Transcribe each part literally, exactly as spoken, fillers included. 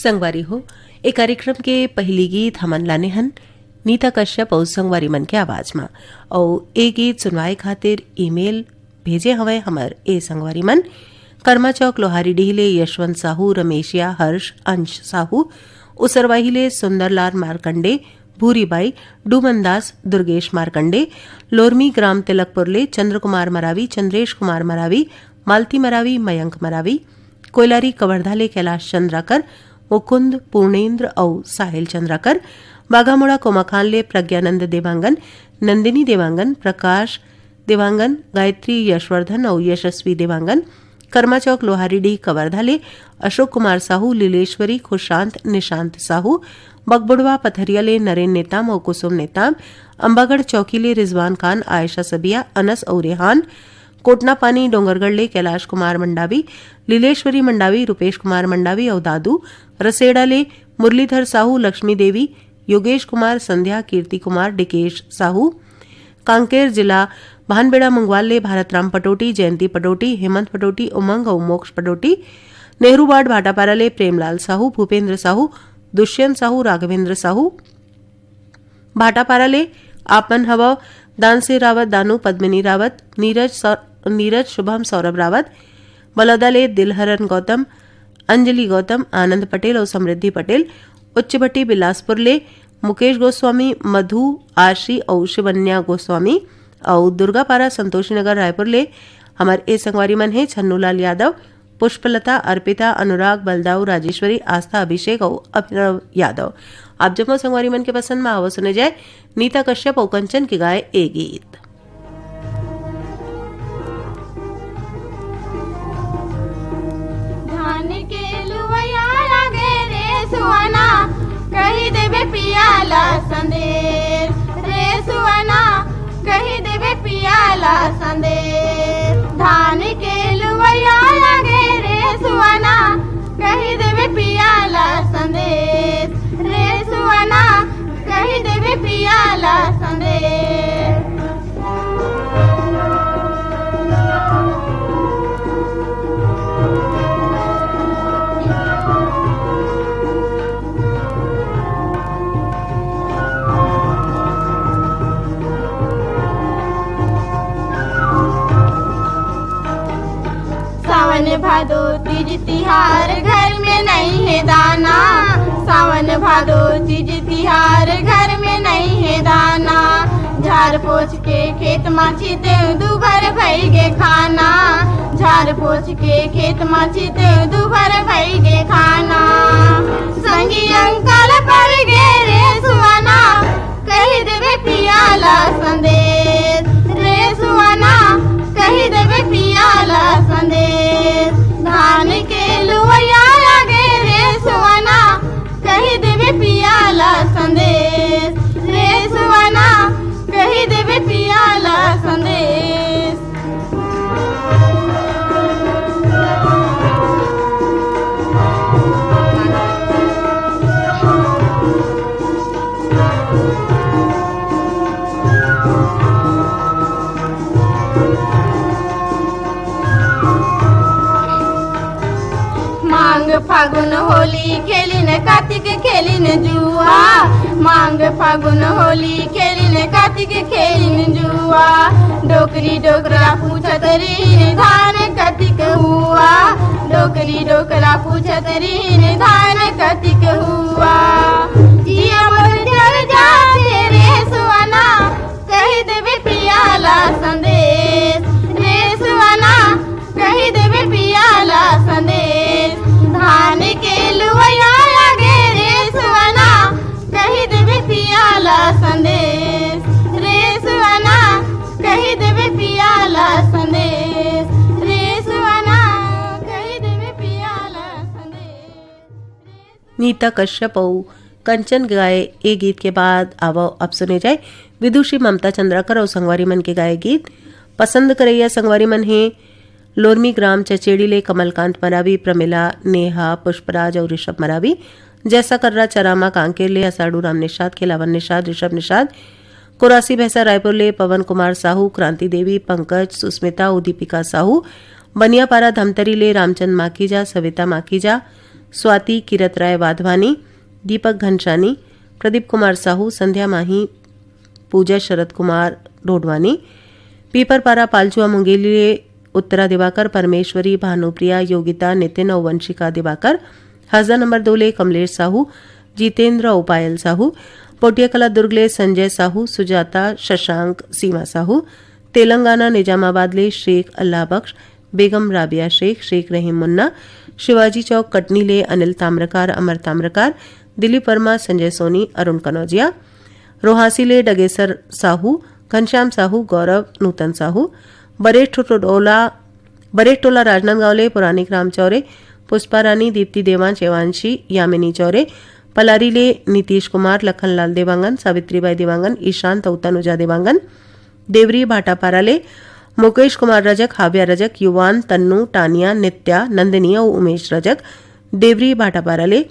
संगवारी हो, ए कार्यक्रम के पहिली गीत हमन लाने हन नीता कश्यप अउ संगवारी मन के आवाज म। अउ ए गीत सुनवाए खातिर ईमेल भेजे हवय हमर ए संगवारी मन। कर्मा चौक लोहारी डीह ले यशवंत साहू, रमेशिया, हर्ष, अंश साहू, उसरवाही ले सुंदरलाल मार्कंडे, भूरीबाई, डूमनदास, दुर्गेश मार्कंडे, लोरमी ग्राम तिलकपुर ले चंद्र कुमार मरावी, चंद्रेश कुमार मरावी, मालती मरावी, मयंक मरावी, कोइलारी कवर्धा ले कैलाश चंद्राकर, मुकुंद, पूर्णेंद्र अउ साहिल चंद्राकर, बाघामुड़ा कोमाखान ले प्रज्ञानंद देवांगन, नंदिनी देवांगन, प्रकाश देवांगन, गायत्री यशवर्धन अउ यशस्वी देवांगन, कर्मा चौक लोहारी डीह कवर्धा ले अशोक कुमार साहू, लीलेश्वरी, खुशांत, निशांत साहू, बगबुड़वा पथरिया ले नरेन नेताम अउ कुसुम नेताम, अंबागढ़ चौकी ले रिजवान खान, आयशा सबिया, अनस अउ रेहान, कोटना पानी डोंगरगढ़ ले कैलाश कुमार मंडावी, लीलेश्वरी मंडावी, रूपेश कुमार मंडावी अउ दादू, रसेड़ा ले मुरलीधर साहू, लक्ष्मी देवी, योगेश कुमार, संध्या, कीर्ति कुमार, डिकेश साहू, कांकेर जिला भानबेड़ा मुंगवाल ले भारत राम पटोटी, जयंती पटोटी, हेमंत पटोटी, उमंग अउ मोक्ष पटोटी, नेहरू वार्ड भाटापारा ले प्रेमलाल साहू, भूपेंद्र साहू, दुष्यंत साहू, राघवेंद्र साहू, भाटापारा ले आप मन हवव दानसी रावत, दानू, पद्मिनी रावत, नीरज सौ-, नीरज, शुभम, सौरभ रावत, बलौदा ले दिलहरन गौतम, अंजलि गौतम, आनंद पटेल अउ समृद्धि पटेल, उच्चभट्टी बिलासपुर ले मुकेश गोस्वामी, मधु, आशी अउ शिवन्या गोस्वामी अउ दुर्गापारा संतोषी नगर रायपुर ले हमर ए संगवारी मन हे छन्नूलाल यादव, पुष्पलता, अर्पिता, अनुराग, बलदाऊ, राजेश्वरी, आस्था, अभिषेक अउ अभिनव यादव। आप जम्मो संगवारी मन के पसंद म आवो सुने जाए नीता कश्यप अउ कंचन के गाए ए गीत। धान के लुवैया लागे रे सुवना, कहि देबे पिया ला संदेश रे सुवना, कहि देबे पिया ला संदेश। धान के लुवैया लागे रे सुवना, कहि देबे पिया ला संदेश रे सुवना, कहि देबे पिया ला संदेश। सावन भादो तीज तिहार घर में नहीं है दाना, सावन भादो तीज तिहार घर में नहीं है दाना। झार पोछ के खेत मा छिते दुबर भई गे खाना, झार पोछ के खेत मा छिते दुबर भई गे खाना। संगी अंकल पर गे रे सुवना, कहि देबे पिया ला संदेश रे सुवना, कहि देबे पिया ला संदेश। धान के लुवैया लागे रे सुवना, कहि देबे पिया ला संदेश रे सुवना, कहि देबे पिया ला संदेश। मांग फागुन होली खेलिन, कातिक खेलिन जुआ। मांग फागुन होली खेलिन, कातिक खेलिन जुआ। डोकरी डोकरा पूछत रहिन, धान कतिक हुआ। डोकरी डोकरा पूछत रहिन, धान कतिक हुआ। जिया मोर जर जाथे रे सुवना, कहि देबे पिया ला संदेश रे सुवना, कहि देबे पिया ला संदेश। धान के लुवैया लागे रे सुवना, कहि देबे पिया ला संदेश रे सुवना, कहि देबे पिया ला संदेश रे सुवना, कहि देबे पिया ला संदेश। नीता कश्यप अउ कंचन के गाए ए गीत के बाद आवव अब सुने जाए विदुषी ममता चंद्राकर अउ संगवारी मन के गाए गीत। पसंद करइया संगवारी मन हे लोरमी ग्राम चचेड़ी ले कमलकांत मरावी, प्रमिला, नेहा, पुष्पराज अउ ऋषभ मरावी, जैसा कर्रा चरामा कांकेर ले असाडू राम निषाद, खिलावन निषाद, ऋषभ निषाद, कोरासी भैसा रायपुर ले पवन कुमार साहू, क्रांति देवी, पंकज, सुस्मिता अउ दीपिका साहू, बनियापारा धमतरी ले रामचंद माखीजा, सविता माखीजा, स्वाति किरत राय वाधवानी, दीपक घनशानी, प्रदीप कुमार साहू, संध्या माही, पूजा शरद कुमार डोडवानी, पीपरपारा पालचुआ मुंगेली ले उत्तरा दिवाकर, परमेश्वरी, भानुप्रिया, योगिता, नितिन अउ वंशिका दिवाकर, हसदा नंबर दो ले कमलेश साहू, जितेंद्र अउ पायल साहू, पोटियाकला दुर्ग ले संजय साहू, सुजाता, शशांक, सीमा साहू, तेलंगाना निजामाबाद ले शेख अल्लाह बख्श, बेगम राबिया शेख, शेख रहीम मुन्ना, शिवाजी चौक कटनी ले अनिल ताम्रकार, अमर ताम्रकार, दिलीप वर्मा, संजय सोनी, अरुण कनौजिया, रोहासी ले डगेसर साहू, घनश्याम साहू, गौरव नूतन साहू, बरेठ टोला, बरेठ टोला राजनांदगांव ले पुरानी राम चौरे, पुष्पा रानी, दीप्ति देवान, शिवांशी, यामिनी चौरे, पलारी ले नीतीश कुमार, लखनलाल देवांगन, सावित्रीबाई देवांगन, ईशान तउतन उजा देवांगन, देवरी भाटापारा ले मुकेश कुमार रजक, हाव्या रजक, युवान, तन्नू, टानिया, नित्या, नंदिनी अउ उमेश रजक, देवरी भाटापारा ले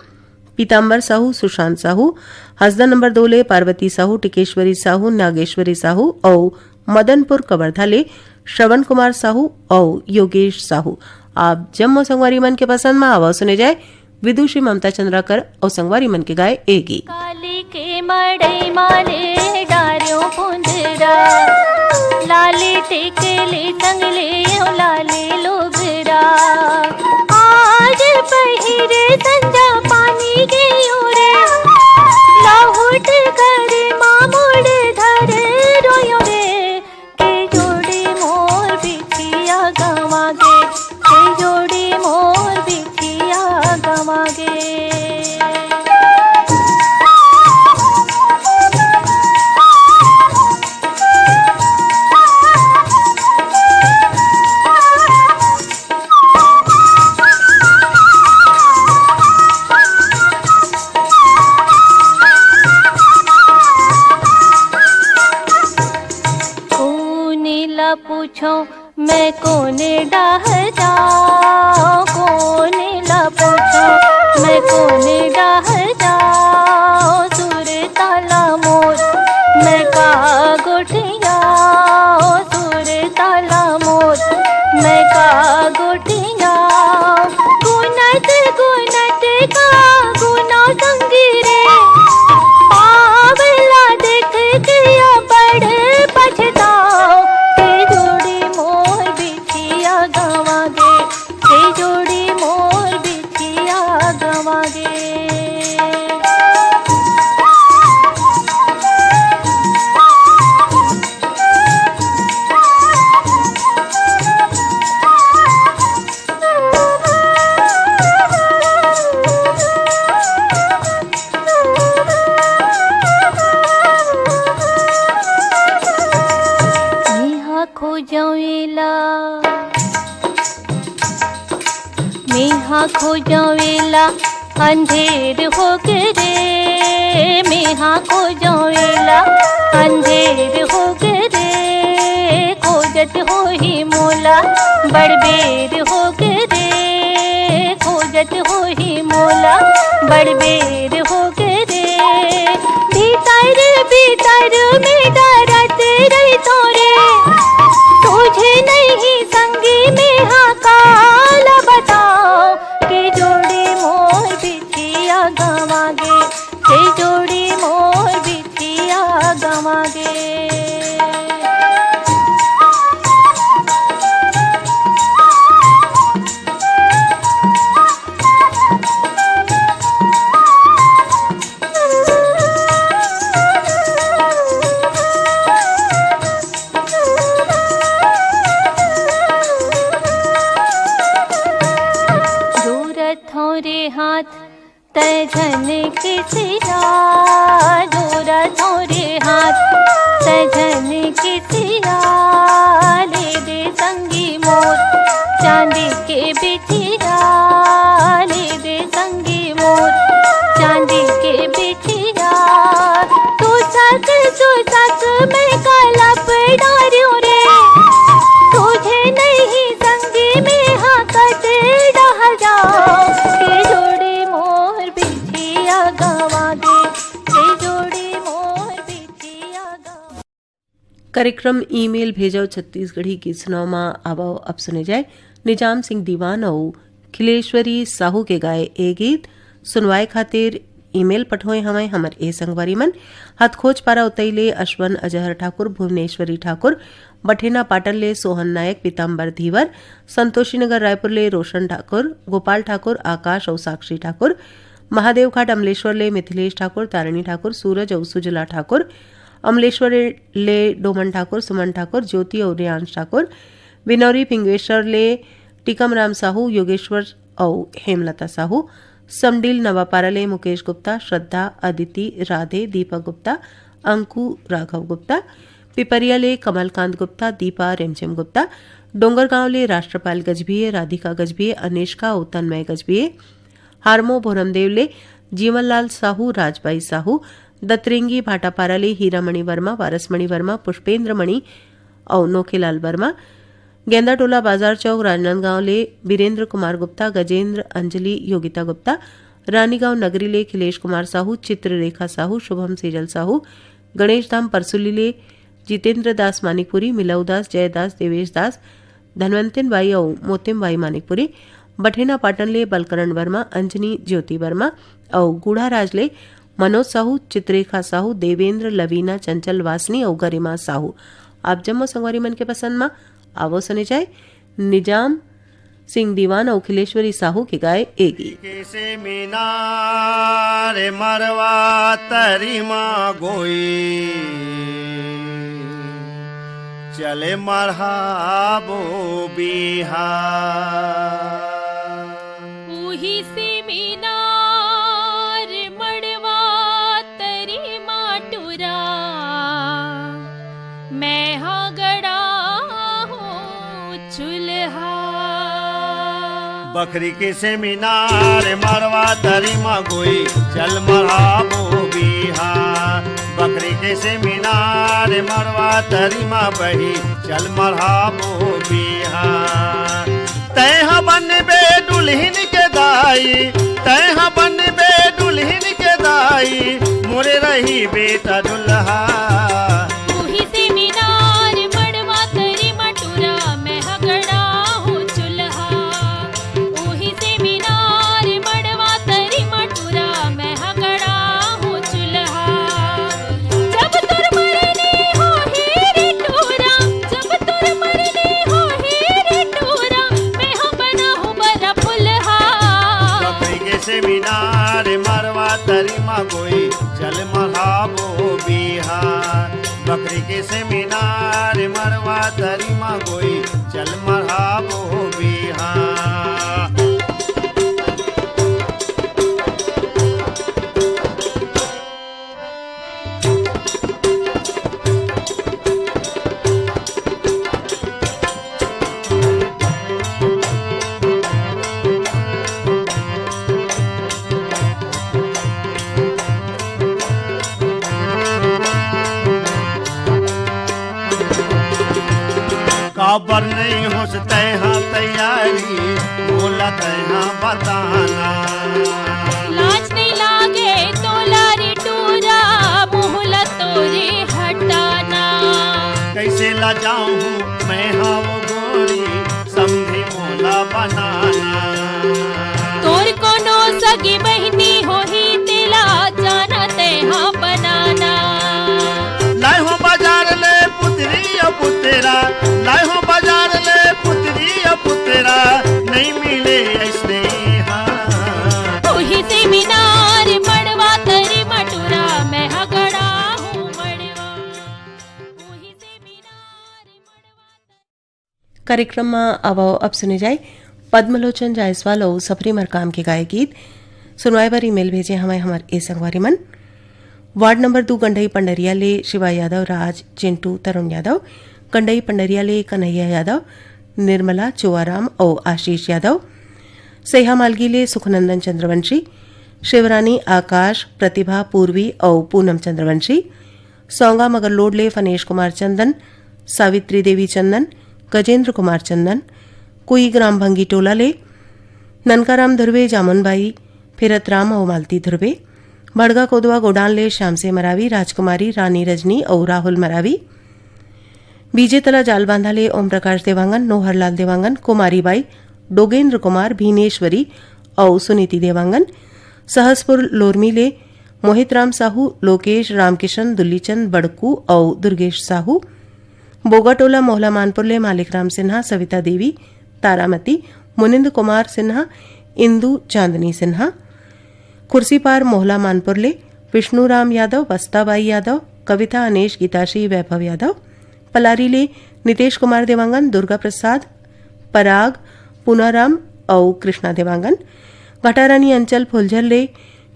पीताम्बर साहू, सुशांत साहू, हसदा नंबर दो ले पार्वती साहू, टिकेश्वरी साहू, नागेश्वरी साहू अउ मदनपुर कवर्धा ले श्रवण कुमार साहू अउ योगेश साहू। आप जम्मो संगवारी मन के पसंद म आवा सुने जाए विदुषी ममता चंद्राकर अउ संगवारी मन के गाए ए गीत। काली के मड़ई माले डारियो पुंजरा, लाली टिकली संगली लाली लुगरा। आज पहिरे संजा पानी गयो रे, लहुट घर मा मुड़ धर रोयो रे। के जोड़ी मोर बिछिया गवा गे, के जोड़ी मोर बिछिया गवा गे। कोन ला पूछो मैं कोन डाह जाओ, कोन ला पूछो मैं कोन डाह जाओ। सुर ताला मोर मैं का गोठियाओ, सुर ताला मोर मैं का गोठियाओ। गुनत गुनत का गुना संगी रे, पावला देख के बड़ पछताओ। के जोड़ी मोर बिछिया गवा गे, के जोड़ी मोर बिछिया गवा गे। मेहा खोजौं एला, मेहा खोजौं एला, अंधेर होगे रे। मेहा खोजौं एला, अंधेर होगे रे। खोजत होही मोला, बड़ बेर होगे रे। खोजत होही मोला, बड़ बेर होगे रे। भीतर भीतर में डरत रहिथों रे, तुझे नहीं संगी मेहा काला बताओ। के जोड़ी मोर बिछिया गवा गे, के जोड़ी मोर बिछिया गवा गे। जोरत हौं रे हाथ तै झन किसिया, जोरत हौं रे हाथ तै झन किसिया। ले दे संगी मोर चांदी के बिछिया, ले दे संगी मोर चांदी के बिछिया। तू सक, तू सक मैं कलप डारियो रे, तुझे नहीं संगी मेहा कत डहर जाओ। के जोड़ी मोर बिछिया गवा गे, के जोड़ी मोर बिछिया गवा। कार्यक्रम ईमेल भेजव छत्तीसगढ़ी गीत सुनाव म आवव अब सुने जाए निजाम सिंह दीवान अउ खिलेश्वरी साहू के गाए ए गीत सुनवाए खातिर ईमेल पठोए हवंय हमर ए संगवारी मन। हथखोज पारा उतई ले अश्वन अजहर ठाकुर, भुवनेश्वरी ठाकुर, बठेना पाटन ले सोहन नायक, पीताम्बर धीवर, संतोषी नगर रायपुर ले रोशन ठाकुर, गोपाल ठाकुर, आकाश अउ साक्षी ठाकुर, महादेव घाट अमलेश्वर ले मिथिलेश ठाकुर, तारिणी ठाकुर, सूरज अउ सुजला ठाकुर, अमलेश्वर ले डोमन ठाकुर, सुमन ठाकुर, ज्योति अउ रियांश ठाकुर, बिनौरी पिंगेश्वर ले टीकम राम साहू, योगेश्वर अउ हेमलता साहू, समडील नवापारा ले मुकेश गुप्ता, श्रद्धा, अदिति, राधे, दीपक गुप्ता, अंकु राघव गुप्ता, पिपरिया ले कमलकांत गुप्ता, दीपा रिमझिम गुप्ता, डोंगरगांव ले राष्ट्रपाल गजभिये, राधिका गजभिये, अनिष्का अउ तन्मय गजभिये, हारमो भोरमदेव ले जीवनलाल साहू, राजबाई साहू, दतरेंगी भाटापारा ले हीरामणि वर्मा, वारसमणि वर्मा, पुष्पेंद्र मणि अउ नोखेलाल वर्मा, गेंदाटोला बाजार चौक राजनांदगांव ले बीरेंद्र कुमार गुप्ता, गजेंद्र, अंजलि, योगिता गुप्ता, रानीगांव नगरी ले खिलेश कुमार साहू, चित्ररेखा साहू, शुभम सेजल साहू, गणेश धाम परसुली ले जितेंद्र दास मानिकपुरी, मिलऊ दास, जय दास, देवेश दास, धनवंतिन बाई अउ मोतिम बाई मानिकपुरी, बठेना पाटन ले बलकरण वर्मा, अंजनी ज्योति वर्मा अउ गुढ़ाराज ले मनोज साहू, चित्रेखा साहू, देवेंद्र, लवीना, चंचल, वासनी अउ गरिमा साहू। आप जम्मो संगवारी मन के पसंद म आवो सुने जाए निजाम सिंह दीवान अउ खिलेश्वरी साहू के गाए ए गीत। के सेमिनार मरवा तरी मा गोई, चले मढ़ाबो बिहार। उही सेमिनार मड़वा तरी माटुरा, मैं हा गड़ा हूँ चुल्हा। बखरी के सेमिनार मरवा तरी मा गोई, चल मढ़ाबो बिहार। बखरी के सेमिनार मरवा तरी मा बही, चल मढ़ाबो बिहार। तैं ह बनबे दुल्हिन के दाई, तैं ह बनबे दुल्हिन के दाई, मोरे रही बेटा दुल्हा। उही सेमिनार मड़वा तरी मटुरा, मैं ह गड़ा हूँ चुल्हा। उही सेमिनार मड़वा तरी मटुरा, मैं ह गड़ा हूँ चुल्हा। जब तोर मरनी होही रे टूरा, जब तोर मरनी होही रे टूरा, मैं ह बना हूँ बरा फुलहा। बखरी के सेमिनार मरवा तरी मा गोई, चल मढ़ाबो बिहार। बखरी के सेमिनार मरवा तरी मा गोई, चल मढ़ाबो बिहार। काबर नइ होस तैं हा तैयारी, मोला तैं हा बताना। लाज नइ लागे तोला रे टूरा, मुँह ला तोरे हटाना। कइसे लजाहूँ मैं हा वो गोरी, समधी मोला बनाना। तोर कोनो सगी बहिनी होही, तेला जाना तैं हा बनाना। लाय हो बाजार ले पुतरी अउ पुतरा, लाय हो बाजार ले पुतरी अउ पुतरा, नइ मिले अइसने हा। उही सेमिनार मड़वा तरी मटुरा, मैं ह गड़ा हूँ मड़वा। उही सेमिनार मड़वा। कार्यक्रम म आवव, अब सुने जाए पद्मलोचन जायसवाल अउ सफरी मरकाम के गाए गीत। सुनवाए बर ईमेल भेजे हवय हमर ए संगवारी मन। वार्ड नंबर दू गंडई पंडरिया ले शिवा यादव, राज, चिंटू, तरुण यादव, गंडई पंडरिया ले कन्हैया यादव, निर्मला, चोआराम अउ आशीष यादव, सैहा मालगी ले सुखनंदन चंद्रवंशी, शिवरानी, आकाश, प्रतिभा, पूर्वी अउ पूनम चंद्रवंशी, सौंगा मगरलोड ले फनेश कुमार चंदन, सावित्री देवी चंदन, गजेंद्र कुमार चंदन, कुई ग्राम भंगी टोला ले ननकाराम धुर्वे, जामुनबाई, फिरतराम अउ मालती धुर्वे, भड़गा कोदवा गोडान ले श्याम से मरावी, राजकुमारी, रानी रजनी अउ राहुल मरावी, बीजे तला जालबांधा ले ओम प्रकाश देवांगन, नोहरलाल देवांगन, कुमारी बाई, डोगेंद्र कुमार भीनेश्वरी अउ सुनीति देवांगन। सहसपुर लोरमी ले मोहित राम साहू, लोकेश, रामकिशन, दुल्लीचंद बड़कू अउ दुर्गेश साहू। बोगाटोला मोहला मानपुर ले मालिक राम सिन्हा, सविता देवी, तारामती, मुनिंद कुमार सिन्हा, इंदु चांदनी सिन्हा। खुर्सीपार मोहला मानपुर ले विष्णुराम यादव, वस्ताबाई यादव, कविता अनेश, गीताश्री, वैभव यादव। पलारी ले नितेश कुमार देवांगन, दुर्गा प्रसाद, पराग, पूनाराम अउ कृष्णा देवांगन। घटारानी अंचल फुलझर ले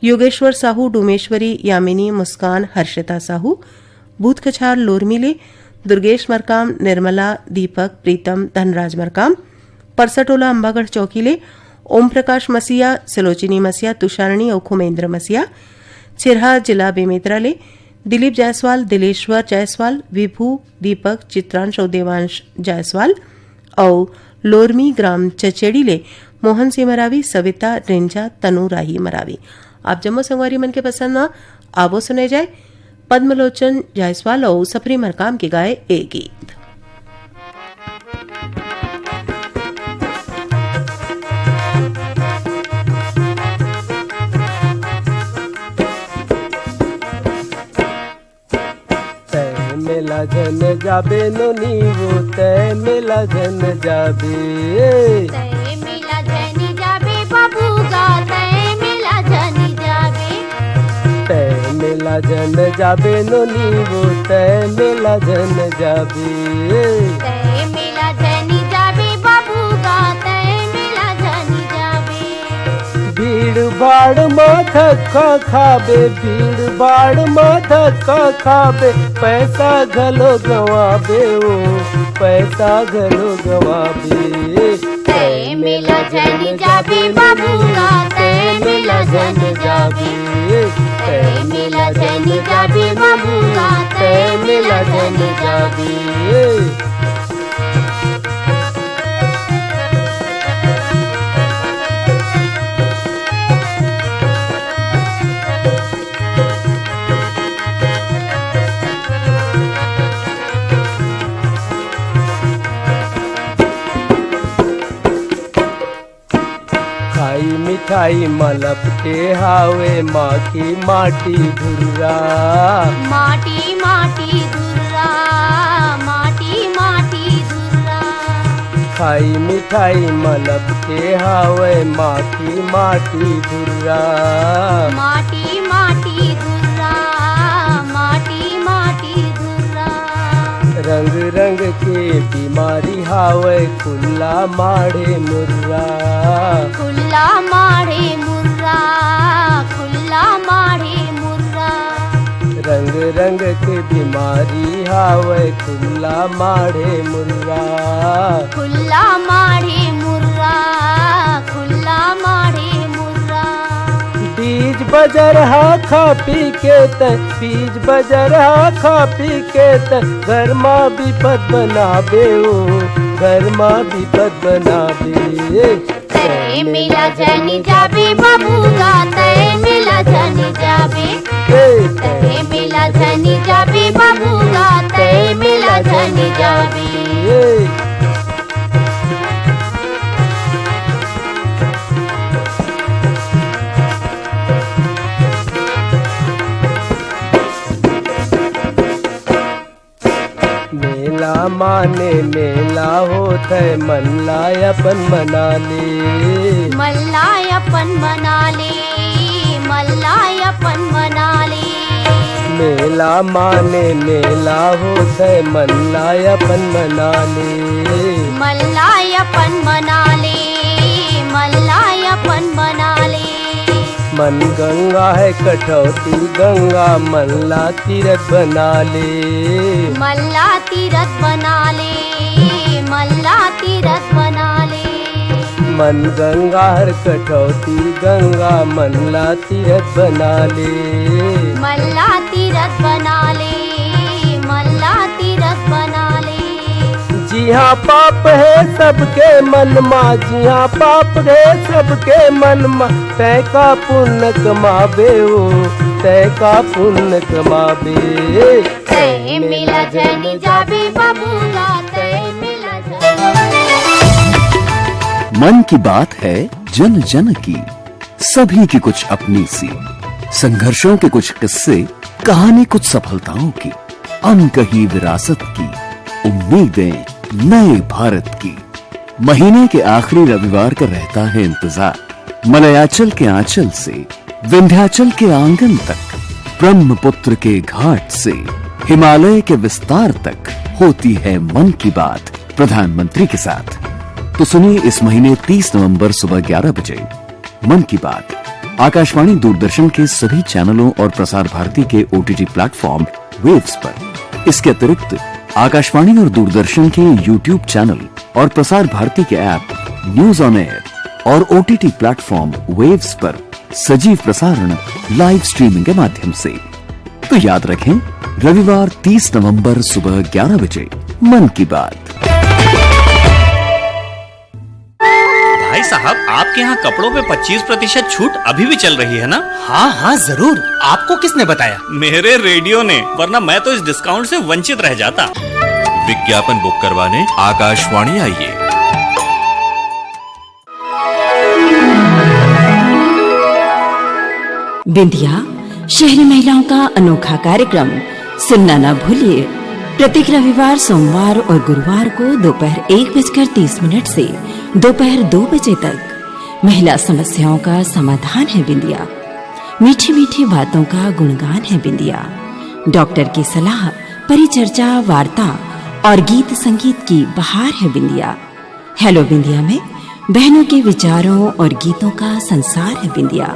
योगेश्वर साहू, डूमेश्वरी, यामिनी, मुस्कान, हर्षिता साहू। बूथ कछार लोरमी ले दुर्गेश मरकाम, निर्मला, दीपक, प्रीतम, धनराज मरकाम। परसटोला अम्बागढ़ चौकी ले ओम प्रकाश मसीहा, सिलोचिनी मसीहा, तुषारणी अउ खुमेंद्र मसीहा। छिरहा जिला बेमेतरा ले दिलीप जायसवाल, दिलेश्वर जायसवाल, विभू, दीपक, चित्रांश अउ देवांश जायसवाल। अउ लोरमी ग्राम चचेड़ी ले मोहन सिंह मरावी, सविता रेंझा, तनु राही मरावी। आप जम्मो संगवारी मन के पसंद म आवो सुने जाए पद्मलोचन जायसवाल अउ सफरी मरकाम के गाए ए गीत। तै मेला झन जाबे नोनी वो, तै मेला झन जाबे। तै मेला झन जाबे बाबू गा, तै मेला झन जाबे। तै मेला झन जाबे नोनी वो, तै मेला झन जाबे। तै मेला झन जाबे बाबू गा, तै मेला झन जाबे। भीड़ भाड़ म धक्का खाबे, भीड़ भाड़ म धक्का खाबे, पैसा घलो गंवाबे ओ, पैसा घलो गंवाबे। तै मेला झन जाबे बाबू गा, तै मेला झन जाबे। तै मेला झन जाबे बाबू गा, तै मेला झन जाबे। खाई मिठाई म लपटे हावे माखी माटी धुर्रा। माटी माटी धुर्रा, माटी माटी धुर्रा। खाई मिठाई म लपटे हावे माखी माटी धुर्रा। माटी माटी धुर्रा, माटी माटी धुर्रा। रंग रंग के बीमारी हावय, खुल्ला माढ़े मुर्रा। खुल्ला माढ़े मुर्रा, खुल्ला माढ़े मुर्रा। रंग रंग के बीमारी हावय, खुल्ला माढ़े मुर्रा। खुल्ला माढ़े मुर्रा, खुल्ला माढ़े मुर्रा। बीज बजरहा खा पी के तै, बीज बजरहा खा पी के तै, घर मा बिपत बनाबे ओ, घर मा बिपत बनाबे। तै मेला झन जाबे बाबू गा, तै मेला झन जाबे। ए, तै मेला झन जाबे बाबू गा, तै मेला झन जाबे। ए। मेला माने मेला होथे, मन ला अपन मना ले। मन ला अपन मना ले, मन ला अपन मना ले। मेला माने मेला होथे, मन ला अपन मना ले। मन ला अपन मना ले, मन ला अपन मना ले। मन गंगा हे कठौती गंगा, मन ला तीरथ बना ले। मन ला तीरथ बना ले, मन ला तीरथ बना ले। मन गंगा हर कठौती गंगा, मन ला तीरथ बना ले। मन ला तीरथ बना ले, मन ला तीरथ बना ले। जिहाँ पाप हे सबके मन मा, जिहाँ पाप हे सबके मन मा, तै का पुण्य कमाबे ओ, तै का पुण्य कमाबे। तै मेला झन जाबे बाबू गा, तै मेला झन। मन की बात है जन जन की, सभी की कुछ अपनी सी, संघर्षों के कुछ किस्से, कहानी कुछ सफलताओं की, अनकही विरासत की, उम्मीदें नए भारत की। महीने के आखिरी रविवार का रहता है इंतजार। मलयाचल के आंचल से विंध्याचल के आंगन तक, ब्रह्मपुत्र के घाट से हिमालय के विस्तार तक होती है मन की बात प्रधानमंत्री के साथ। तो सुनिए इस महीने तीस नवंबर सुबह ग्यारह बजे मन की बात आकाशवाणी दूरदर्शन के सभी चैनलों और प्रसार भारती के ओटीटी प्लेटफॉर्म वेव्स पर। इसके अतिरिक्त आकाशवाणी और दूरदर्शन के YouTube चैनल और प्रसार भारती के ऐप न्यूज ऑन एयर और ओटीटी प्लेटफॉर्म वेव्स पर सजीव प्रसारण लाइव स्ट्रीमिंग के माध्यम से। तो याद रखें, रविवार तीस नवंबर सुबह ग्यारह बजे मन की बात। भाई साहब, आपके यहाँ कपड़ों पे पच्चीस प्रतिशत छूट अभी भी चल रही है ना? हाँ हाँ, जरूर। आपको किसने बताया? मेरे रेडियो ने, वरना मैं तो इस डिस्काउंट से वंचित रह जाता। विज्ञापन बुक करवाने आकाशवाणी आइए। बिंदिया, शहरी महिलाओं का अनोखा कार्यक्रम, सुनना ना भूलिए। प्रत्येक रविवार, सोमवार और गुरुवार को दोपहर एक बजकर तीस मिनट से दोपहर दो बजे तक महिला समस्याओं का समाधान है बिंदिया। मीठी मीठी बातों का गुणगान है बिंदिया। डॉक्टर की सलाह, परिचर्चा, वार्ता और गीत संगीत की बहार है बिंदिया। हेलो बिंदिया में बहनों के विचारों और गीतों का संसार है बिंदिया।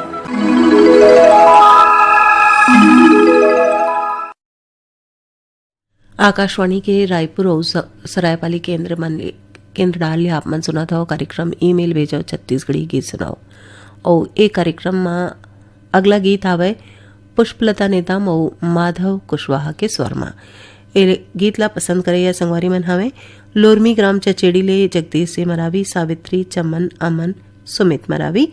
आकाशवाणी के रायपुर अउ स-, सरायपाली केंद्र मन ले, केंद्र डाल ले आप मन सुनत हव कार्यक्रम ईमेल भेजव छत्तीसगढ़ी गीत सुनाव। अउ ए कार्यक्रम म अगला गीत हावय पुष्पलता नेताम अउ माधव कुशवाहा के स्वर म। ए गीत ला पसंद करइया संगवारी मन हावय लोरमी ग्राम चचेड़ी ले जगदीश सिंह मरावी, सावित्री, चमन, अमन, सुमित मरावी,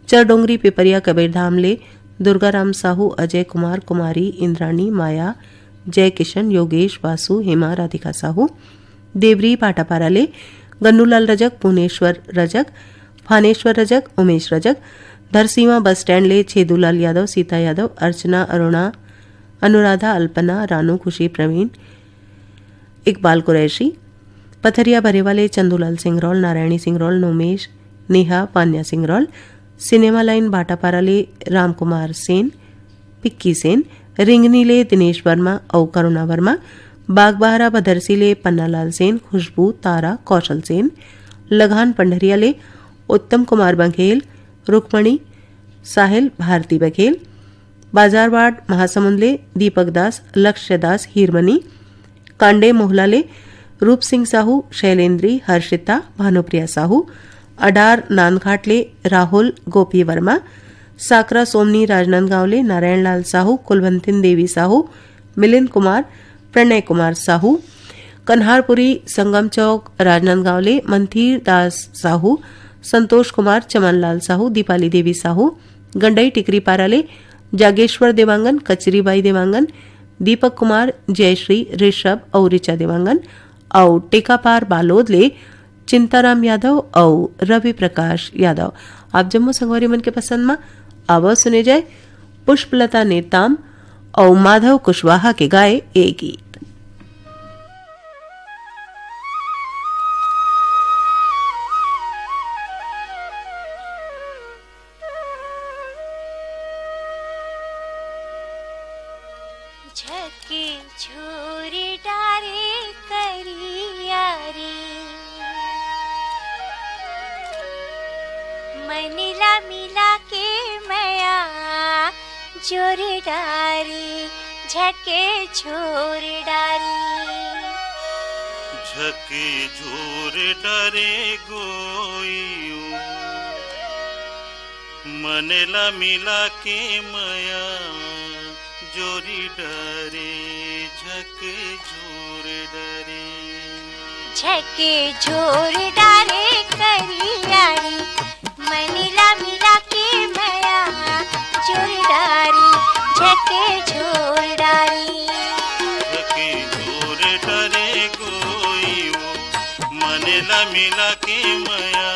चरडोंगरी पिपरिया कबीरधाम ले दुर्गाराम साहू, अजय कुमार, कुमारी, इंद्राणी, माया, जय किशन, योगेश, वासु, हेमा, राधिका साहू, देवरी भाटापारा ले गन्नूलाल रजक, भुवनेश्वर रजक, भानेश्वर रजक, उमेश रजक, धरसीवा बस स्टैंड ले छेदूलाल यादव, सीता यादव, अर्चना, अरुणा, अनुराधा, अल्पना, रानू, खुशी, प्रवीण, इकबाल कुरैशी, पथरिया भरेवा ले चंदूलाल सिंगरौल, नारायणी सिंगरौल, नोमेश, नेहा, पान्या सिंगरौल, सिनेमा लाइन भाटापारा ले रामकुमार सेन, पिक्की सेन, रिंगनी ले दिनेश वर्मा अउ करुणा वर्मा, बागबाहरा भदरसी ले पन्नालाल सेन, खुशबू, तारा, कौशल सेन, लगान पंडरिया ले उत्तम कुमार बघेल, रुक्मणी, साहिल, भारती बघेल, बाजारवाड़ महासमुंद ले दीपक दास, लक्ष्य दास, हीरमनी, कांडे मोहला ले रूप सिंह साहू, शैलेंद्री, हर्षिता, भानुप्रिया साहू, अडार नांदघाट ले राहुल गोपी वर्मा, साकरा सोमनी राजनांदगांव ले नारायण लाल साहू, कुलवंतिन देवी साहू, मिलिंद कुमार, प्रणय कुमार साहू, कन्हारपुरी संगम चौक राजनांदगांव ले मंथीर दास साहू, संतोष कुमार, चमनलाल साहू, दीपाली देवी साहू, गंडई टिकरीपारा ले जागेश्वर देवांगन, कचरीबाई देवांगन, दीपक कुमार, जयश्री, ऋषभ अउ ऋचा देवांगन अउ टेकापार बालोद ले चिंताराम यादव अउ रवि प्रकाश यादव। आप जम्मो संगवारी मन के पसंद म आवव सुने जाय पुष्पलता नेताम अउ माधव कुशवाहा के गाए ए गीत। झके झोर डारे करिया रे, मन ला मिला के मया जोर डारे, झके झोर डारे। झके झोर डारे गोयू, मन ला मिला के मया जोर डारे, झके झोर डारे। झके झोर डारे करिया रे, मन ला मिला के मया जोर डारे, झके झोर डारे। झके झोर डारे गोयू, मन ला मिला के मया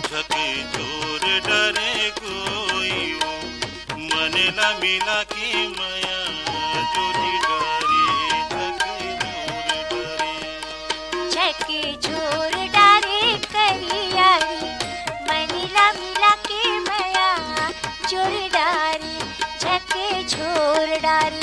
झकझोर डारे कोई वो, मन ला मिला के मया चोरी डारे। झकझोर डारे, झकझोर डारे करिया रे, मन ला मिला के मया चोरी डारे। झकझोर डारे।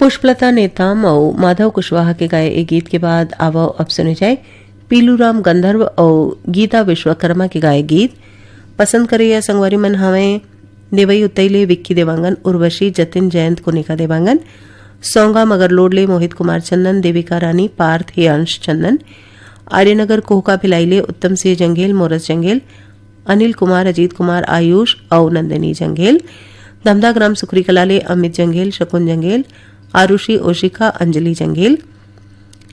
पुष्पलता नेताम अउ माधव कुशवाहा के गाए ए गीत के बाद आवव अब सुने जाए पीलू राम गंधर्व अउ गीता विश्वकर्मा के गाए गीत। पसंद करइया संगवारी मन हवंय देवई उत्तई ले विक्की देवांगन, उर्वशी, जतिन जयंत, कोनिका देवांगन, सौंगा मगरलोड ले मोहित कुमार चंदन, देविका रानी, पार्थ, हेयांश चंदन, आर्यनगर कोहका भिलाई ले उत्तम सिंह जंघेल, मोरस जंघेल, अनिल कुमार, अजीत कुमार, आयुष अउ नंदिनी जंघेल। धमधा ग्राम सुखरी कला ले अमित जंघेल, शकुन जंघेल, आरुषि ओशिका, अंजलि जंघेल।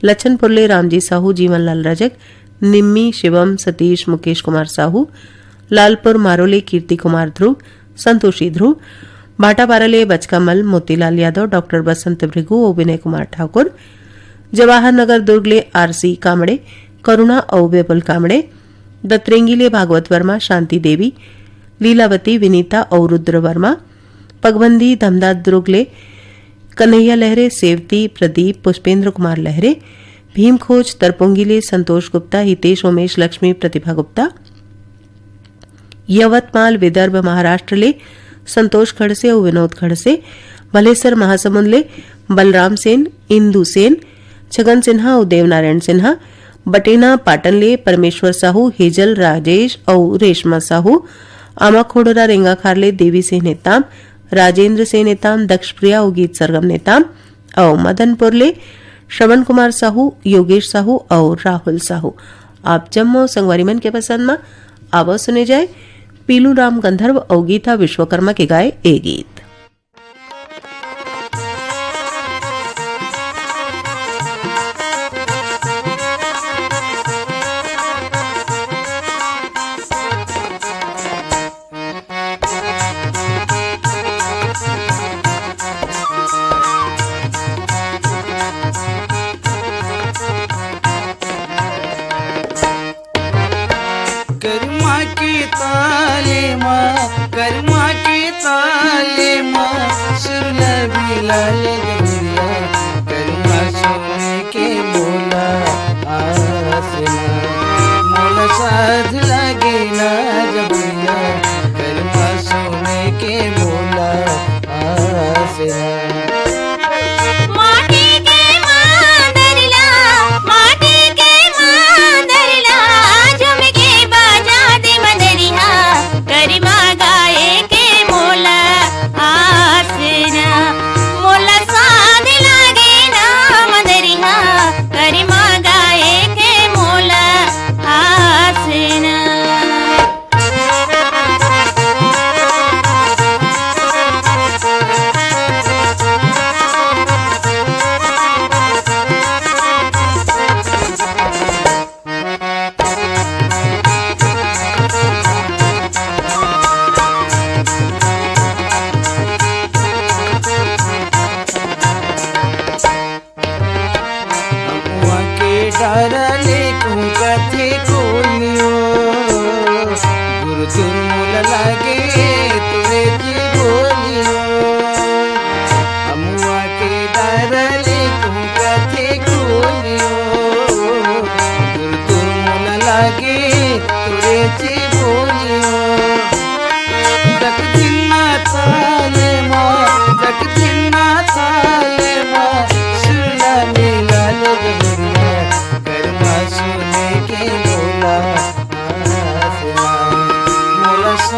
लच्छनपुर ले रामजी साहू, जीवनलाल रजक, निम्मी, शिवम, सतीश, मुकेश कुमार साहू। लालपुर मारो ले कीर्ति कुमार ध्रुव, संतोषी ध्रुव। भाटापारा ले बचका मल, मोतीलाल यादव, डॉक्टर बसंत भृगु अउ विनय कुमार ठाकुर। जवाहर नगर दुर्ग ले आरसी कामड़े, करुणा अउ विपुल कामड़े। दतरेंगी ले भागवत वर्मा, शांति देवी, लीलावती, विनीता अउ रुद्र वर्मा। पगबंदी धमधा दुर्ग ले कन्हैया लहरे, सेवती, प्रदीप, पुष्पेंद्र कुमार लहरे। भीमखोज तरपोंगी ले संतोष गुप्ता, हितेश, उमेश, लक्ष्मी, प्रतिभा गुप्ता। यवतमाल विदर्भ महाराष्ट्र ले संतोष खड़से अउ विनोद खड़से। भलेसर महासमुंद ले बलराम सेन, इंदु सेन, छगन सिन्हा अउ देवनारायण सिन्हा। बटेना पाटन ले परमेश्वर साहू, हेजल, राजेश अउ रेशमा साहू। आमाखोड़रा रेंगाखार ले देवी सिंह नेताम, राजेंद्र सिंह नेताम, दक्षप्रिया अउ गीत सरगम नेताम। अउ मदनपुर ले श्रवण कुमार साहू, योगेश साहू अउ राहुल साहू। आप जम्मो संगवारी मन के पसंद म आवव सुने जाए पीलू राम गंधर्व अउ गीता विश्वकर्मा के गाए ए गीत। करमा के ताले मा, करमा के ताले मा, सुरला बिलाल गंगरिया, करमा सोने के मोला आसना, मोला साध लागे ना जबरिया, करमा सोने के मोला आसना। माटी के मांदर ला, माटी के मांदर ला, झुमके बजा दे मंदरिया, करिमा गाए के मोला आसना, मोला साध लागे ना मंदरिया, करिमा गाए के मोला आसना।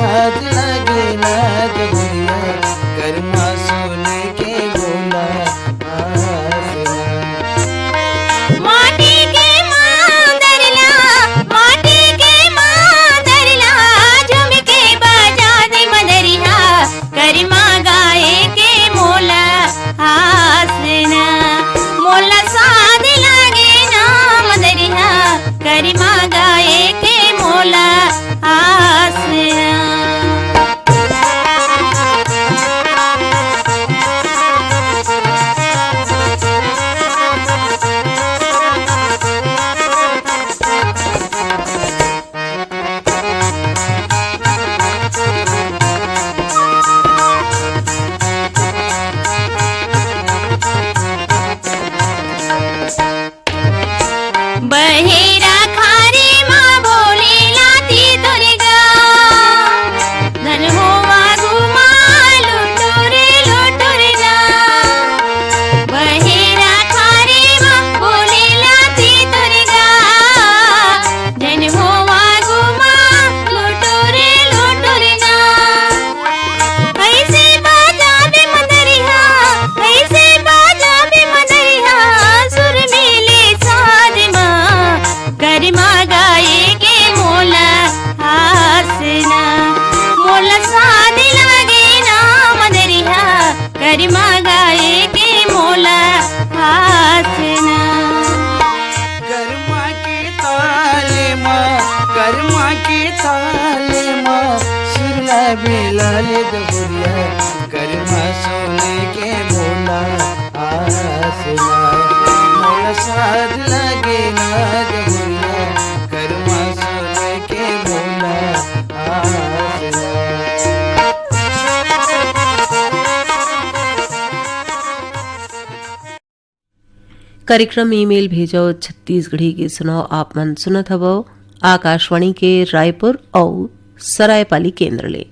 आज लगे ना जबुरिया, करमा सोने के बोला आसना। माटी के मांदरला, माटी के मांदरला, झुमके बजा दे मंदरिया, करमा गाए के मोला आसना। मोला साध लागे ना मंदरिया, करमा गाए के मोला आसना। बहेरा खारी मा बोले लाती दुर्गा, धन होवा गुमा लुटुर लुटुर गा। बहेरा खारी मा बोले लाती दुर्गा, धन होवा गुमा लुटुर लुटुर गा। ऐसे बाजा दे मंदरिया, ऐसे बाजा दे मंदरिया, सुर मिले साध मा, करमा गाए के मोला आसना। मोला साध लागे ना मंदरिया, करमा गाए के मोला आसना। करमा के ताले मा, करमा के ताले मा, सुरला बेला ले दबुरिया, करमा सोने के मोला आसना। मोला साध लागे ना जबुरिया, करमा सोने के मोला आसना। कार्यक्रम ईमेल भेजो छत्तीसगढ़ी के सुनाव आप मन सुनत हवव आकाशवाणी के रायपुर अउ सरायपाली केंद्र ले।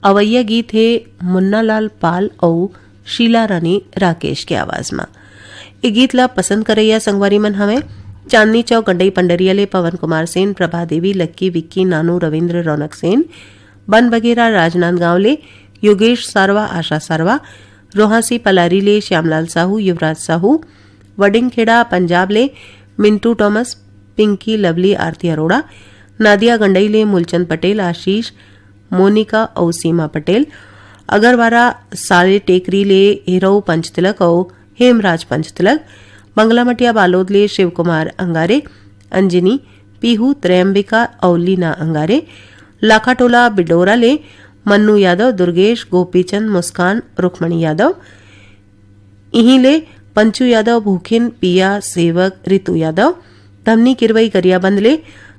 अवइया गीत हे मुन्नालाल पाल अउ शीला रानी राकेश के आवाज म। ए गीत ला पसंद करइया संगवारी मन हवय चांदनी चौक गंडई पंडरिया ले पवन कुमार सेन, प्रभा देवी, लक्की, विक्की, नानू, रविंद्र, रौनक सेन, बन बघेरा राजनांदगांव ले योगेश सारवा, आशा सारवा, रोहासी पलारी ले श्यामलाल साहू, युवराज साहू, वडिंगखेड़ा पंजाब ले मिंटू टॉमस, पिंकी, लवली, आरती अरोड़ा, नादिया गंडई ले मूलचंद पटेल, आशीष, मोनिका अउ सीमा पटेल, अगरवारा साले टेकरी ले हिरऊ पंचतिलक अउ हेमराज पंचतिलक, बंगलामटिया बालोद ले शिव कुमार अंगारे, अंजनी, पीहू, त्रयंबिका अउ लीना अंगारे, लाखाटोला बिडोरा ले मन्नू यादव, दुर्गेश, गोपीचंद, मुस्कान, रुक्मणी यादव, इहीं ले पंचू यादव, भूखिन, पिया, सेवक, रितु यादव, धमनी किरवई गरियाबंद ले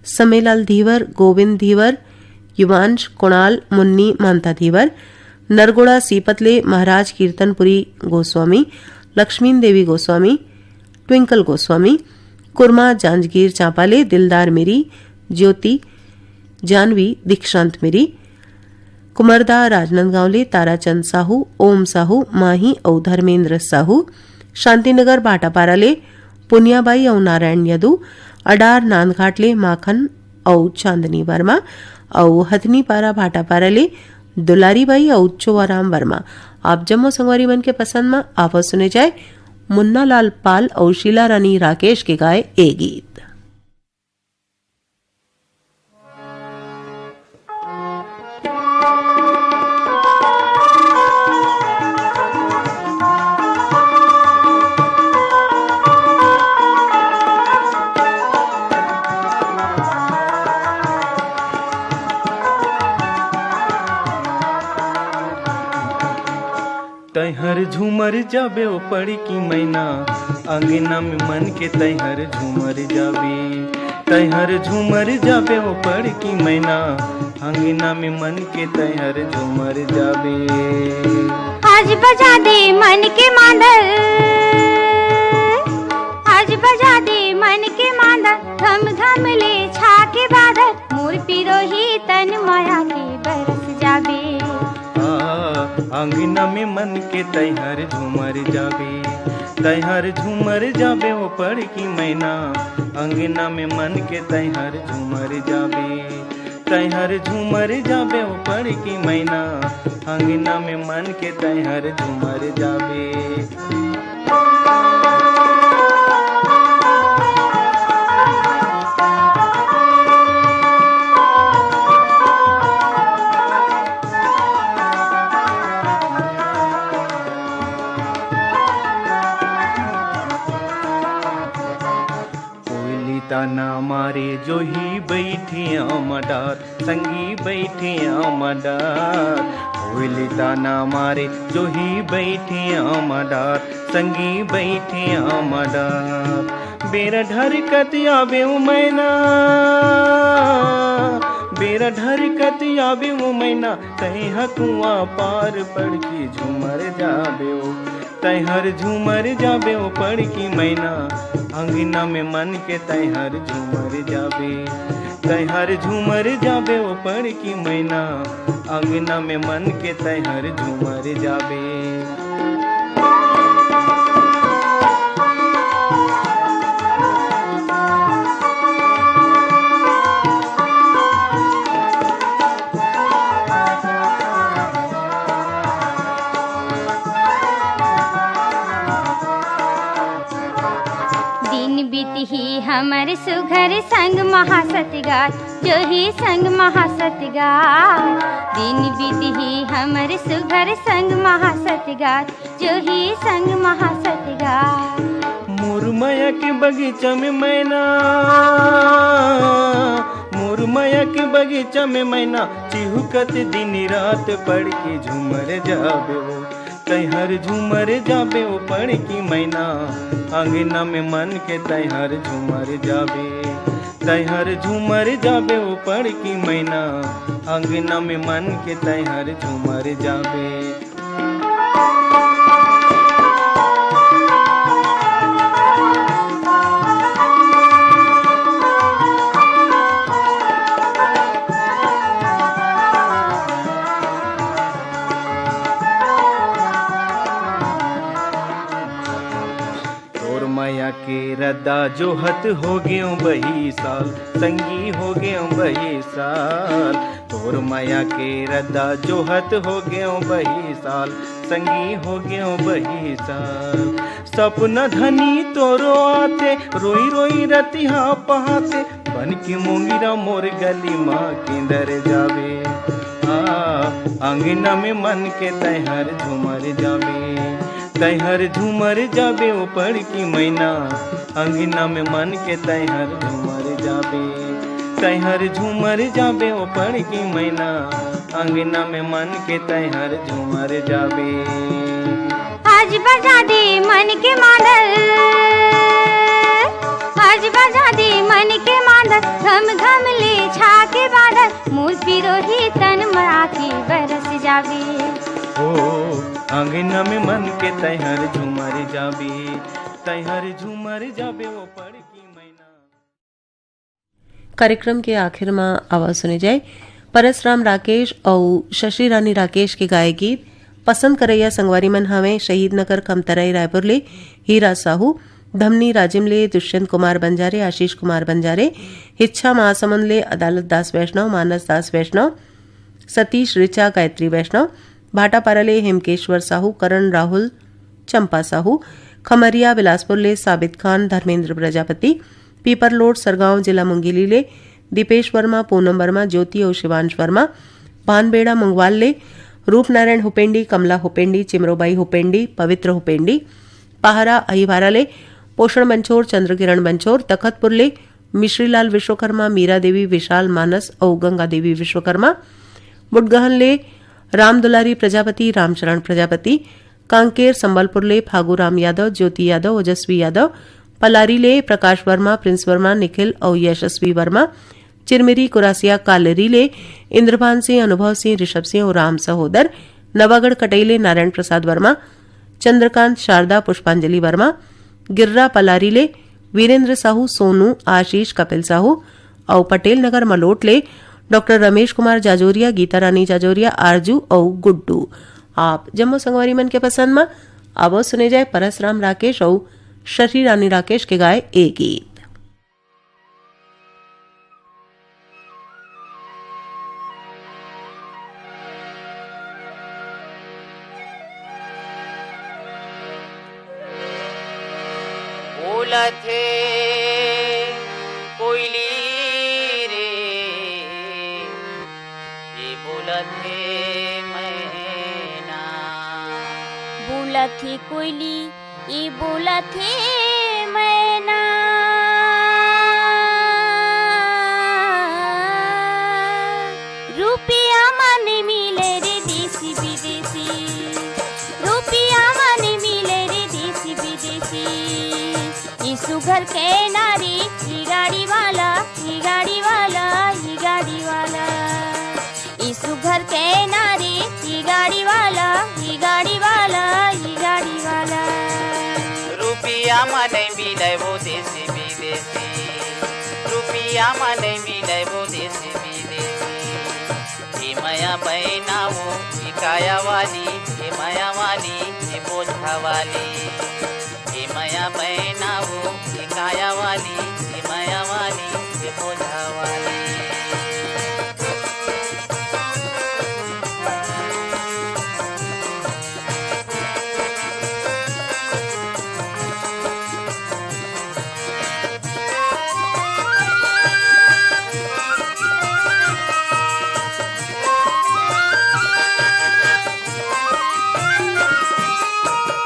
समेलाल धीवर, गोविंद धीवर, युवांश, कुणाल, मुन्नी, मानता धीवर, नरगोड़ा सीपत ले महाराज कीर्तनपुरी गोस्वामी, लक्ष्मीन देवी गोस्वामी, ट्विंकल गोस्वामी, कुरमा जांजगीर चांपा ले दिलदार मेरी, ज्योति, जानवी, दीक्षांत मेरी, कुमरदा राजनांदगांव ले ताराचंद साहू, ओम साहू, माही अउ धर्मेंद्र साहू, शांतिनगर भाटापारा ले पुनियाबाई अउ नारायण यदु, अडार नांदघाट ले माखन अउ चांदनी वर्मा, अउ हथनीपारा भाटापारा ले दुलारीबाई अउ चोवाराम वर्मा। आप जम्मो संगवारी मन के पसंद म आवत सुने जाए मुन्नालाल पाल अउ शीला रानी राकेश के गाए ए गीत। तैहर झूमर जाबे ओ पड़की मैना, अंगना में मन के तैहर झूमर जाबे। तैहर झूमर जाबे ओ पड़की मैना, अंगना में मन के तैहर झूमर जाबे। आज बजा दे मन के मांदर, आज बजा दे मन के मांदर, घम घम ले छा के बादर, मोर पिरोही तन माया के बरस जाबे। आ, अंगना में मन के तैहर झूमर जाबे, तैहर झूमर जाबे ओ पड़की मैना, अंगना में मन के तैहर झूमर जाबे। तैहर झूमर जाबे ओ पड़की मैना, अंगना में मन के तैहर झूमर जाबे। कोयली ताना मारे जोही बैठे आमा डार, संगी बैठे आमा डार। कोयली ताना मारे जोही बैठे आमा डार, संगी बैठे आमा डार। बेरा ढरकत आबे ओ मैना, बेरा ढरकत आबे ओ मैना, तैहा कुआं पार पड़की झूमर जाबे ओ। तैहर झूमर जाबे ओ पड़की मैना, अंगना में मन के तैहर झूमर जाबे। तैहर झूमर जाबे ओ पड़की मैना, अंगना में मन के तैहर झूमर जाबे। दिन बीतही हमर सुघर संग महासतगार, जोही संग महासतगार। दिन बीतही हमर सुघर संग महासतगार, जोही संग महासतगार। मोर मया के बगीचा में मैना, मोर मया के बगीचा में मैना, चिहुकत दिन रात पड़की झूमर जाबे ओ। तैहर झूमर जाबे ओ पड़की मैना, अंगना में मन के तैहर झूमर जाबे। तैहर झूमर जाबे ओ पड़की मैना, अंगना में मन के तैहर झूमर जाबे। तोर मया के रद्दा जोहत हो गेंव बही साल, संगी हो गेंव बही साल। तोर मया के रद्दा जोहत हो गेंव बही साल, संगी हो गेंव बही साल। सपना धनी तोरो आथे, रोई रोई रतिहा पहाथे, बन के मोंगिरा मोर गली मा किंदर जाबे। आ, अंगना में मन के तैहर झूमर जाबे। तैहर झूमर जाबे ओ पड़की मैना, अंगना में मन के तैहर झूमर जाबे। तैहर झूमर जाबे ओ पड़की मैना, अंगना में मन के तैहर झूमर जाबे। आज बजा दे मन के मांदर, आज बजा दे मन के मांदर, घम घम ले छा के बादर, मोर पिरोही तन मा आके बरस जाबे। ओ, अंगना में मन के तैहर झूमर जाबे, तैहर झूमर जाबे ओ पड़की मैना। कार्यक्रम के आखिर म आवा सुने जाए परसराम राकेश अउ शशि रानी राकेश के गाए गीत। पसंद करैया संगवारी मन हवें शहीद नगर कमतराई रायपुर ले हीरा साहू, धमनी राजिम ले दुष्यंत कुमार बंजारे, आशीष कुमार बंजारे, हिच्छा महासमुंद ले अदालत दास वैष्णव, मानस दास वैष्णव, सतीश ऋचा, गायत्री वैष्णव, भाटापारा ले हेमकेश्वर साहू, करण राहुल, चंपा साहू, खमरिया बिलासपुर ले साबित खान, धर्मेंद्र प्रजापति, पीपरलोड सरगांव जिला मुंगेली ले दीपेश वर्मा, पूनम वर्मा, ज्योति अउ शिवांश वर्मा, भानबेड़ा मंगवाल ले रूपनारायण हुपेंडी, कमला हुपेंडी, चिमरोबाई हुपेंडी, पवित्र हुपेंडी, पहरा अहिवारा ले पोषण बंछोर, चंद्रकिरण बंछोर, तखतपुर ले मिश्रीलाल विश्वकर्मा, मीरा देवी, विशाल, मानस अउ गंगा देवी विश्वकर्मा, मुडगहन ले रामदुलारी प्रजापति, रामचरण प्रजापति, कांकेर संबलपुर ले फागू राम यादव, ज्योति यादव, ओजस्वी यादव, पलारी ले प्रकाश वर्मा, प्रिंस वर्मा, निखिल अउ यशस्वी वर्मा, चिरमिरी कुरासिया कालेरी ले इंद्रभान सिंह, अनुभव सिंह, ऋषभ सिंह अउ राम सहोदर, नवागढ़ कटई ले नारायण प्रसाद वर्मा, चंद्रकांत, शारदा, पुष्पांजलि वर्मा, गिर्रा पलारी ले वीरेंद्र साहू, सोनू, आशीष, कपिल साहू अउ पटेल नगर मलोट ले डॉक्टर रमेश कुमार जाजोरिया, गीता रानी जाजोरिया, आरजू अउ गुड्डू। आप जम्मो संगवारी मन के पसंद म आवो सुने जाए परसराम राकेश अउ शशि रानी राकेश के गाए ए गीत। बोलथे कोयली रे, ये बोलथे मैना। बोलथे कोयली, ये बोलथे मैना। रुपया मन मिले रे देसी विदेशी, रुपया मन मिले रे देसी विदेशी। ई सुघर के नारी, ई गाड़ी वाला, ई गाड़ी वाला, ई गाड़ी वाला। ई सुघर के नारी, ई गाड़ी वाला, ई गाड़ी वाला, ई गाड़ी वाला। रुपया म नइ मिलय वो देसी विदेशी, रुपया म नइ मिलय वो देसी विदेशी। ए मया बहिना वो, ए काया वाली, ए मया वाली, ए बोझा वाली। ए मया बहिना वो, ए काया वाली, ए मया वाली, ए बोझा वाली।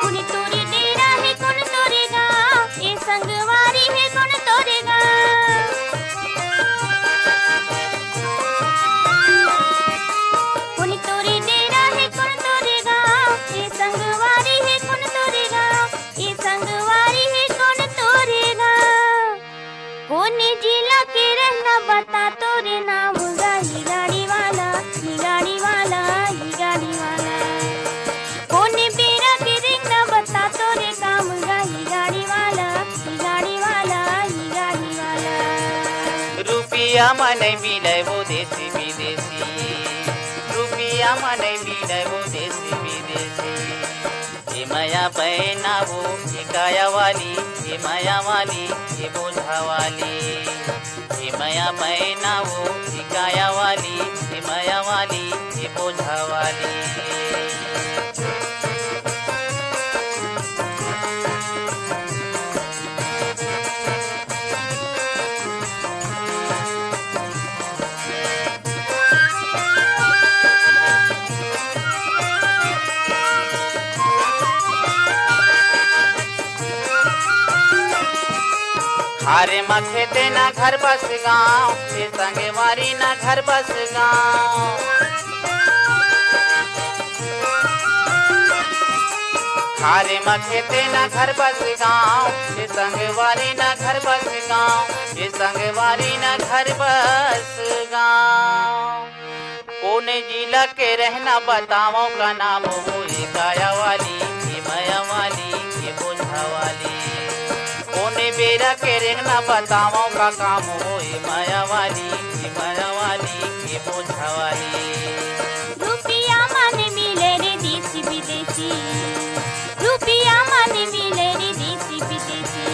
कोन तोरे डेरा हे, कोन तोरे गाँव, ए संगवारी हे, कोन तोरे गाँव। कोन तोरे डेरा हे, कोन तोरे गाँव, ए संगवारी हे, कोन तोरे गाँव, ए संगवारी हे, कोन तोरे गाँव। कोन जिला के रहना बता तोरे नाम गा, ही गाड़ी वाला, ही गाड़ी वाला, ही गाड़ी वाला। कोन बेरा के रहना बता तोरे काम गा, ही गाड़ी वाला, ही गाड़ी वाला, ही गाड़ी वाला। रुपया म नइ मिलय वो देसी विदेशी, रुपया म नइ मिलय वो देसी विदेशी। ए मया बहिना वो, ए काया वाली, ए मया वाली, ए बोझा वाली। ए मया बहिना वो, ए काया वाली, ए मया वाली, ए बोझा वाली। खारे म खेते न घर बस गाँव, ए संगवारी न घर बस गाँव। खारे म खेते न घर बस गाँव, ए संगवारी न घर बस गाँव, ए संगवारी न घर बस गाँव। कोन जिला के रहना बतावव का नाम हो, ए काया वाली, ए मया वाली, ए बोझा वाली। कोन बेरा के रहना बतावव का काम हो, ए मया वाली, ए मया वाली, ए बोझा वाली। रुपया मन मिले रे देसी विदेशी, रुपया मन मिले रे देसी विदेशी।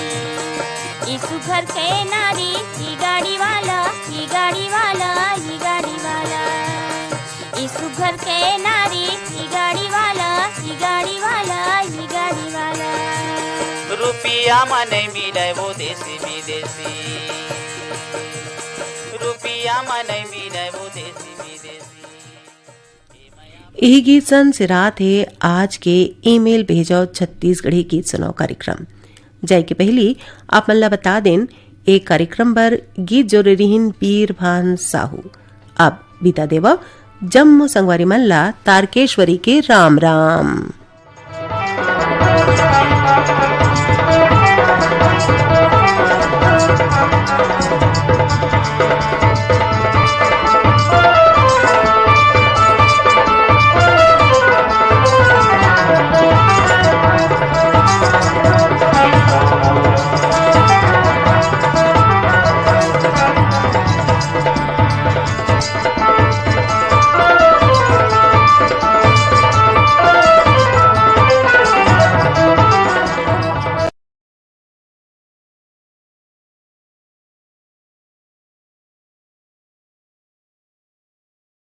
ई सुघर के नारी, ई गाड़ी वाला, ई गाड़ी वाला, ई गाड़ी वाला। ई सुघर के नारी, ई गाड़ी वाला, ई गाड़ी वाला, ई गाड़ी वाला। रुपया म नइ मिलय वो देसी विदेशी, रुपया म नइ मिलय वो देसी विदेशी। इही गीत सन सिरात हे आज के ईमेल भेजव छत्तीसगढ़ी गीत सुनाव कार्यक्रम। जाय के पहिली आप मन ला बता देन, ए कार्यक्रम बर गीत जोरे रिहिन बीरभान साहू। अब बिदा देवव जम्मो संगवारी मन ला तारकेश्वरी के राम राम।